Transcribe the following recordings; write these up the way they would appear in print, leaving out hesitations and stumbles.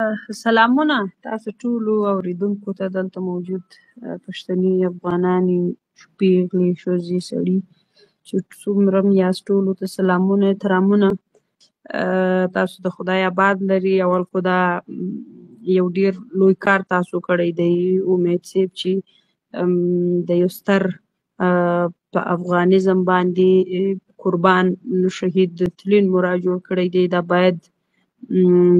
سلامونه تاسو ټولو اوریدونکو ته. دلته موجود پښتني افغانان، پیغلې، ښځې، سړي چې څومره هم یاست، ټولو ته سلامونه، احترامونه. تاسو د خدای آباد لري. اول خو دا یو ډیر لوی کار تاسو کړی دی امید صاحب، چې د یو ستر په افغانیزم باندې قربان شهید تلین مو را جوړ کړی دی. دا باید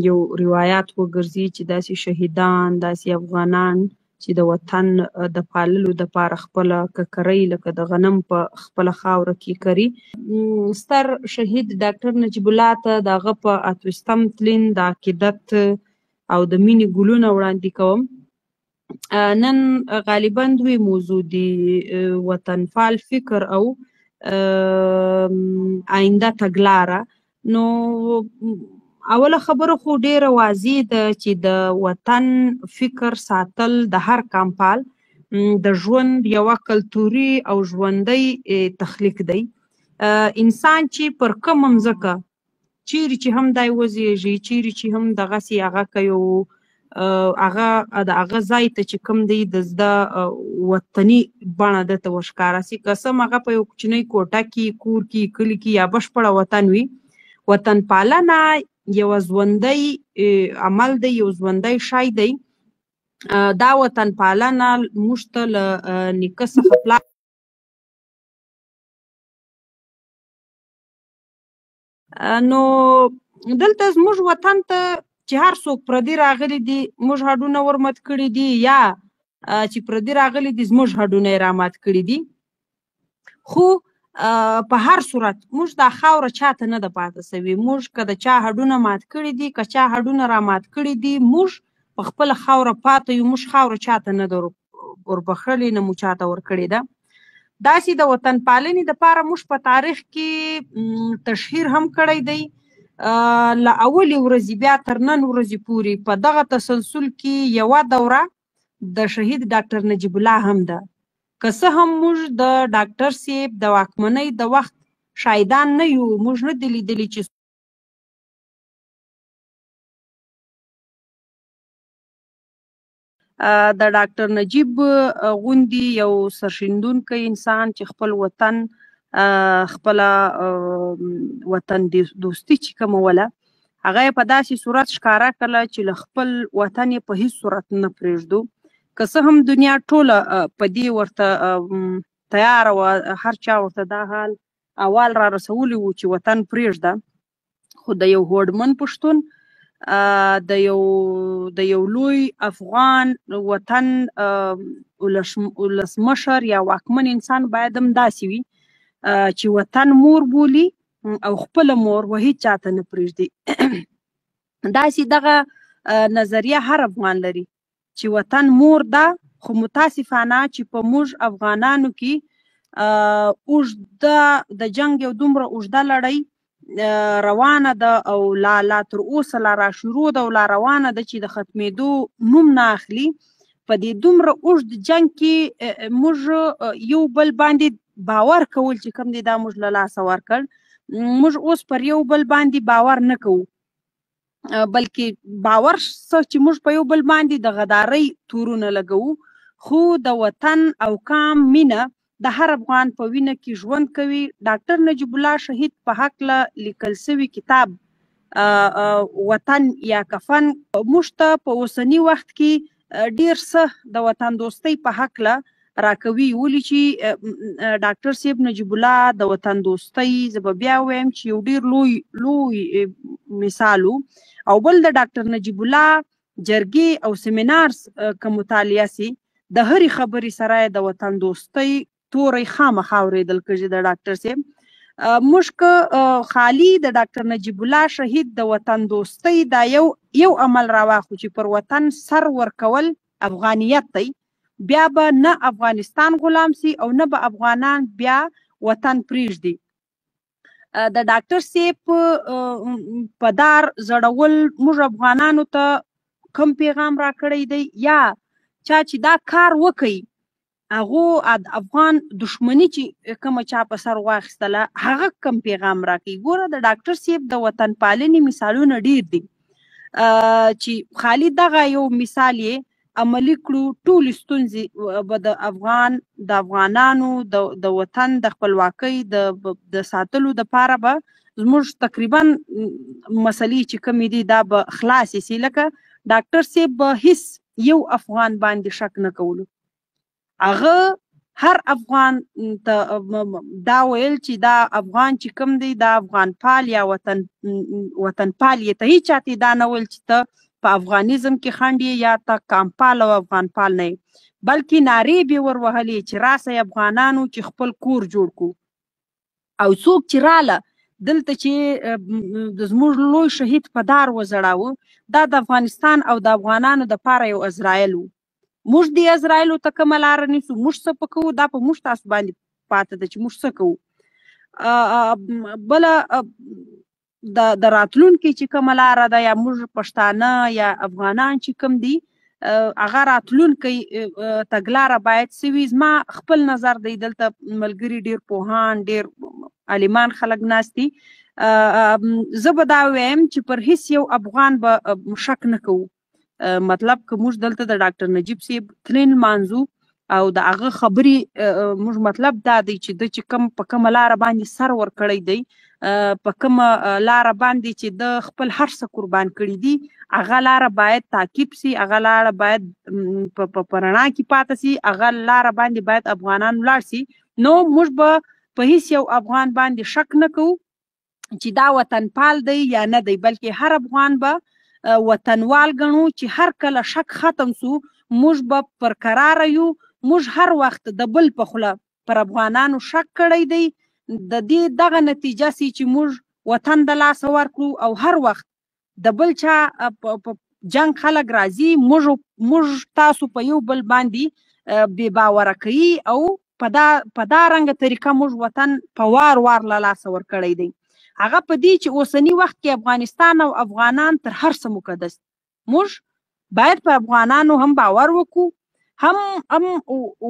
یو روایت وګرځي چې داسې شهیدان، داسې افغانان چې د وطن د پاللو دپاره خپله ککرۍ لکه د غنم په خپله خاوره کې کري. ستر شهید ډاکټر نجیب الله ته د هغه په 28م تلین د عقیدت او د مینې ګلونه وړاندې کوم. نن غالبا دوې موضوع دي، وطنپال فکر او آینده تګلاره. نو اوله خبره خو ډیره واضح ده چې د وطن فکر ساتل د هر کامپال د ژوند یوه کلتوري او ژوندی تخلیق دی. انسان چې پر کومه مځکه چیرې چې هم دی وزیږي، چیرې چې هم دغسې هغه که یو هغه د هغه ځای ته چې کوم دی د زده وطني بڼه ده ته ورښکاره سي، که څه هم هغه په یو کوچنۍ کوټه کې، کور کې، کلي کې یا بشپړه وطن وي، وطن پالنه یوه ژوندی عمل دی، یو ژوندی شی دی. دا وطن پالنه موږ ته له نیکه څخه پلار نو دلته زموږ وطن ته چې هر څوک پردي راغلي دي، موږ هډونه ورمات کړي دي، یا چې پردي راغلي دي زموږ هډونه یې رامات کړي دي. خو په هر صورت موږ دا خاوره چاته نه ده پاته سوې. موږ که د چا هډونه مات کړي دي، که چا هډونه رامات کړي دي، موږ په خپله خاوره پاته یو. موږ خاوره چاته نه ده وربخښلې، نه مو چاته ورکړې ده. داسې د وطن پالنې دپاره موږ په تاریخ کې تشهیر هم کړی دی. له اولې ورځې بیا تر نن ورځې پورې په دغه تسلسل کې یوه دوره د شهید ډاکټر نجیب الله هم ده. که څه هم موږ د ډاکټر صاحب د واکمنۍ د وخت شاهدان نه یو، موږ نه دي لیدلي چې د ډاکټر نجیب غوندې یو سرښندونکی انسان چې خپل وطن، خپله وطن دوستي چې کومه وله، هغه یې په داسې صورت ښکاره کړله چې له خپل وطن یې په هیڅ صورت نه پرېږدو. که څه هم دنیا ټوله په دې ورته تیاره وه، هر چا ورته دا حال اول را رسولی و چې وطن پرېږده، خو د یو هوډمن پښتون، د یو لوی افغان وطن ولسمشر یا واکمن انسان باید هم داسې وي چې وطن مور بولي او خپله مور و هیڅ چاته نه پرېږدي. داسې دغه نظریه هر افغان لري چې وطن مور ده، خو متاسفانه چې په موږ افغانانو کې اوږده د جنګ یو دومره اوږده لړۍ روانه ده او لا لا تر اوسه لا را شروع ده او لا روانه ده چې د ختمېدو نوم نه اخلي. په دې دومره اوږد جنګ کې موږ یو بل باندې باور کول چې کوم دی دا موږ له لاسه ورکړ. موږ اوس پر یو بل باندې باور نه کوو، بلکې باور څه چې موږ په یو بل باندې د غدارۍ تورونه لګوو. خو د وطن او کام مینه د هر افغان په وینه کې ژوند کوي. ډاکټر نجیب الله شهید په هکله لیکل سوي کتاب وطن یا کفن موږ ته په اوسني وخت کې ډیر څه د وطن دوستۍ په هکله راکوي. ولې چې ډاکټر صاحب نجیب الله د وطن دوستۍ، زه به بیا ووایم چې یو ډیر لوی لوی مثال و. او بل د ډاکټر نجیب الله جرګې او سیمینارز که مطالعه سي، د هرې خبرې سره د وطن دوستۍ توری خامخا اورېدل کېږي د ډاکټر صاحب. موږ که خالي د ډاکټر نجیب الله شهید د وطن دوستۍ دا یو عمل راواخلو چې پر وطن سر ورکول افغانیت دی، بیا به نه افغانستان غلام سي او نه به افغانان بیا وطن پرېږدي. د ډاکټر صاحب په دار زړول موږ افغانانو ته کوم پیغام راکړی دی، یا چا چې دا کار وکړي هغو افغان دښمني چې کومه چا په سر واخیستله هغه کوم پیغام راکوي؟ ګوره د ډاکټر صاحب د وطن پالنې مثالونه ډیر دي. چې خالي دغه یو مثال یې عملي کړو، ټولې ستونزې به د افغان، د افغانانو د وطن د خپلواکۍ د ساتلو دپاره به زموږ تقریبا مسلې چې کومې دي دا به خلاصې سي. لکه ډاکټر صاحب به هیڅ یو افغان باندې شک نه کولو، هغه هر افغان ته دا ویل چې دا افغان چې کوم دی دا افغان پال یا وطن پال یې، ته هیچا ته دا نه ویل چې ته په افغانیزم کې خنډ یې یا ته کامپال او افغان پال نه یې، بلکې نارې به ور وهلې چې راسئ افغانانو چې خپل کور جوړ کړو. او څوک چې راله دلته چې د زموږ لوی شهید په دار وځړاوه، دا د افغانستان او د افغانانو دپاره یو ازرایل و. موږ دې ازرایلو ته کومه لاره نیسو، موږ څه په کوو، دا په موږ تاسو باندې پاته ده چې موږ څه کوو. بله د راتلونکي چې کومه لاره ده، یا موږ پښتانه یا افغانان چې کوم دي هغه راتلونکی تګلاره باید څه وي، زما خپل نظر دی. دلته ملګري ډېر پوهان، ډېر عالمان خلک ناست دي. زه به دا وایم چې پر هیڅ یو افغان به شک نه کوو. مطلب که موږ دلته د ډاکټر نجیب صاحب تلین لمانځو او د هغه خبرې، موږ مطلب دا دی چې ده چې کوم په کومه لاره باندې سر ورکړی دی، په کومه لاره باندې چې ده خپل هر څه قربان کړي دي، هغه لاره باید تعقیب سي، هغه لاره باید په رڼا کې پاته سي، هغه لاره باندې باید افغانان ولاړ سي. نو موږ به په هیڅ یو افغان باندې شک نه کوو چې دا وطنپال دی یا نه دی، بلکې هر افغان به وطنوال ګڼو چې هر کله شک ختم سو موږ به پر کراره یو. موږ هر وخت د بل په خوله پر افغانانو شک کړی دی، د دې دغه نتیجه سي چې موږ وطن د لاسه ورکړو او هر وخت د بل چا په جنګ خلک راځي، موږ تاسو په یو بل باندې بې باوره کوي او په دا رنګه طریقه موږ وطن په وار وار له لاسه ورکړی دی. هغه په دې چې اوسني وخت کې افغانستان او افغانان تر هر څه مقدس، موږ باید په افغانانو هم باور وکړو، هم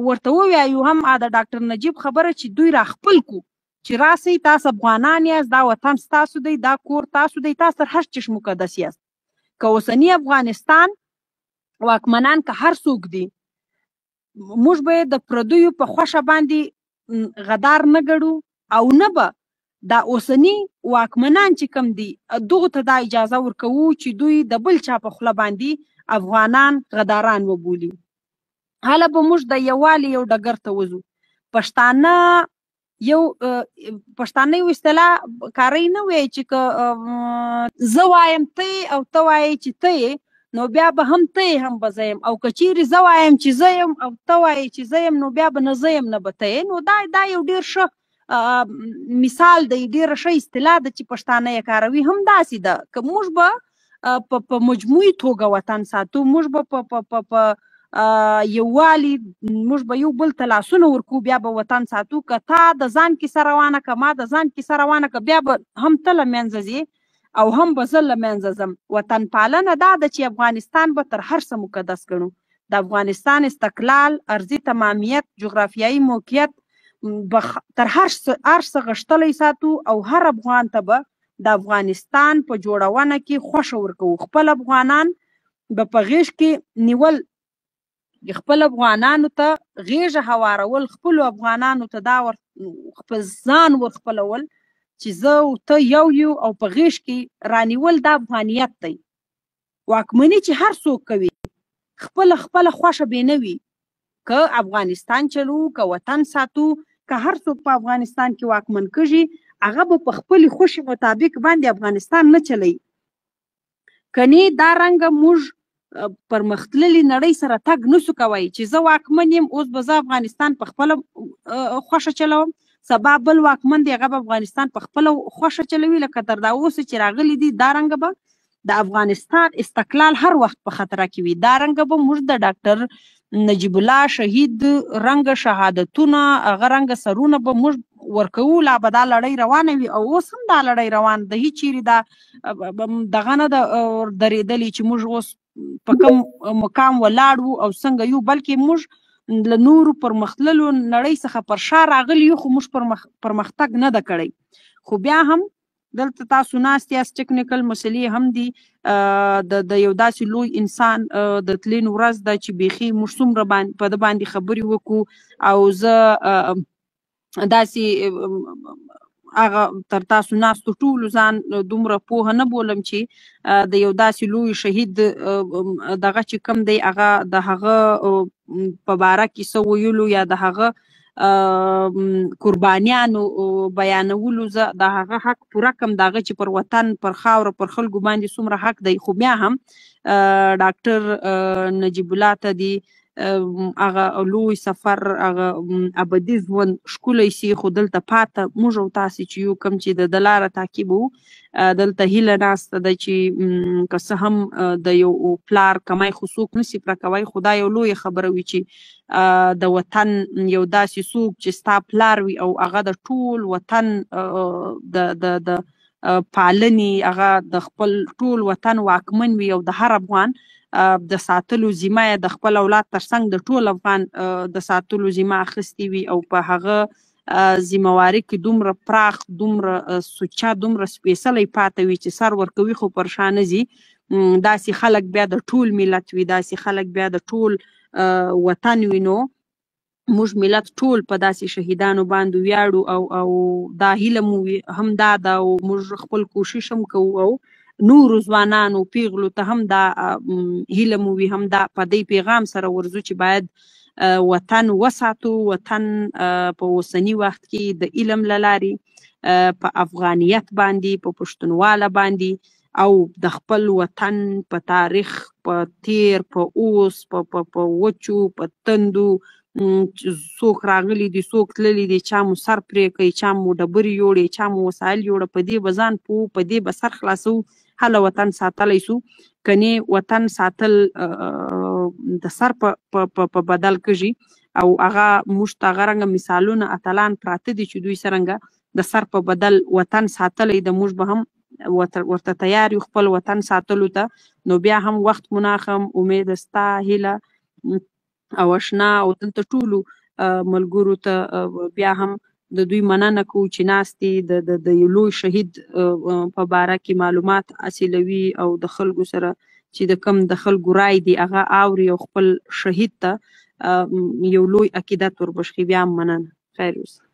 ورته ووایو، هم د ډاکټر نجیب خبره چې دوی را خپل کړو چې راسئ تاسو افغانان یاست، دا وطن ستاسو دی، دا کور تاسو دی، تاسو تر هر چیش مقدس یاست. که اوسني افغانستان واکمنان که هر څوک دي، موږ به د پردیو په خوښه باندې غدار نه ګڼو او نه به دا اوسني واکمنان چې کوم دي دغو ته دا اجازه ورکوو چې دوی د بل چا په خوله باندې افغانان غداران وبولي. هله به موږ د یووالي یو ډګر ته وځو. پښتانه یو پښتانه یو اصطلاح کاري نه وایي چې که زه وایم ته او ته وایې چې ته یې، نو بیا به هم ته یې هم به زه یم، او که چیرې زه وایم چې زه یم او ته وایې چې زه یم، نو بیا به نه زه یم نه به ته یې. نو دا یو ډېر ښه مثال دی، ډېره ښه اصطلاح ده چې پښتانه یې کاروي. هم داسې ده که موږ به په مجموعي توګه وطن ساتو، موږ به په یووالي، موږ به یو بل ته لاسونه ورکو، بیا به وطن ساتو. که تا د ځان کیسه روانه که ما د ځان کیسه روانه که، بیا به هم ته له منځه ځې او هم به زه له منځه ځم. وطن پالنه دا ده چې افغانستان به تر هر څه مقدس ګڼو. د افغانستان استقلال، ارضي تمامیت، جغرافیایي موقعیت به تر هر څه غښتلی ساتو او هر افغان ته به د افغانستان په جوړونه کې خوښه ورکوو. خپل افغانان به په غېږ کې نیول، خپل افغانانو ته غېږه هوارول، خپلو افغانانو ته دا ور خپل ځان ورخپلول چې زه او ته یو یو او په غېږ کې رانیول، دا افغانیت دی. واکمني چې هر څوک کوي خپله خپله خوښه بې نه وي. که افغانستان چلو، که وطن ساتو، که هر څوک په افغانستان کې واکمن کږي، هغه به په خپلې خوښې مطابق باندې افغانستان نه چلوي. کنې دا رنګه موږ پرمختللې نړۍ سره تګ نسو کوی چې زه واکمن یم، اوس به زه افغانستان په خپله خوښه چلوم، سبا بل واکمن دی هغه به افغانستان په خپله خوښه چلوي. لکه تر دا اوسه چې راغلي دي، دا رنګه به د افغانستان استقلال هر وخت په خطر کې وي. دا رنګه به موږ د ډاکټر نجیب الله شهید رنګه شهادتونه، هغه رنګه سرونه به موږ ورکوو. لا به دا لړۍ روانه وي او اوس هم دا لړۍ روانه ده. هیڅ چیرې دا دغه نه ده درېدلې چې موږ اوس په کوم مقام ولاړ وو او څنګه یو، بلکې موږ له نورو پرمختللو نړۍ څخه پر شا راغلي یو، خو موږ پرمختګ نه ده کړی. خو بیا هم دلته تاسو ناست یاست، ټیکنیکل مسلې هم دي. د یو داسې لوی انسان د تلین ورځ ده چې بیخي موږ څومره په ده باندې خبرې وکړو، او زه داسې هغه تر تاسو ناستو ټولو ځان دومره پوهه نه بولم چې د یو داسې لوی شهید دغه چې کوم دی هغه د هغه په باره کې څه ویلو یا د هغه قربانیانو بیانولو زه د هغه حق پوره کم، د هغه چې پر وطن، پر خاوره، پر خلکو باندې څومره حق دی. خو بیا هم ډاکټر نجیب الله ته دی هغه لوی سفر، هغه ابدي ژوند ښکلی سي. خو دلته پاته موږ او تاسې چې یو کوم چې د ده لاره تعقیبوو، دلته هیله ناسته ده چې که څه هم د یو پلار کمی خو څوک نه سي پوره کوی، خو دا یو لویه خبره وي چې د وطن یو داسې څوک چې ستا پلار وي او هغه د ټول وطن د د د پالنې، هغه د خپل ټول وطن واکمن وي او د هر افغان د ساتلو ذمه یې د خپل اولاد ترڅنګ د ټول افغان د ساتلو ذمه اخیستې وي، او په هغه ذمه واري کې دومره پراخ، دومره سوچه، دومره سپېڅلی پاته وي چې سر ورکوي خو پر شا نه ځي. داسې خلک بیا د ټول ملت وي، داسې خلک بیا د ټول وطن وي. نو موږ ملت ټول په داسې شهیدانو باندې ویاړو، او دا هیله مو هم دا ده، او موږ خپل کوشش هم کوو، او نورو ځوانانو پیغلو ته هم دا هیله مو وي، هم دا په دې پیغام سره ورځو چې باید وطن وساتو. وطن په اوسني وخت کې د علم له لارې، په افغانیت باندې، په پښتونواله باندې، او د خپل وطن په تاریخ، په تیر، په اوس، په په په وچو، په تندو، څوک راغلي دي، څوک تللي دي، چا مو سر پرې کوي، چا مو ډبرې یوړې، چا مو وسایل یوړه، په دې به ځان پوه، په دې به سر خلاصوو، هله وطن ساتلی سو. کنې وطن ساتل د سر په بدل کږي، او هغه موږ ته هغه رنګه مثالونه اتلان پراته دي چې دوی څرنګه د سر په بدل وطن ساتلی د، موږ به هم ورته تیار یو خپل وطن ساتلو ته. نو بیا هم وخت مو نه اخم، امید ستا هیله او اشنا او دلته ټولو ملګرو ته بیا هم د دوی مننه کوو چې ناست دي، د یو لوی شهید په باره کې معلومات حاصلوي، او د خلکو سره چې د کم د خلکو رای دی هغه اوري، او خپل شهید ته یو لوی عقیدت وربښي. بیا هم مننه، خیر اوسه.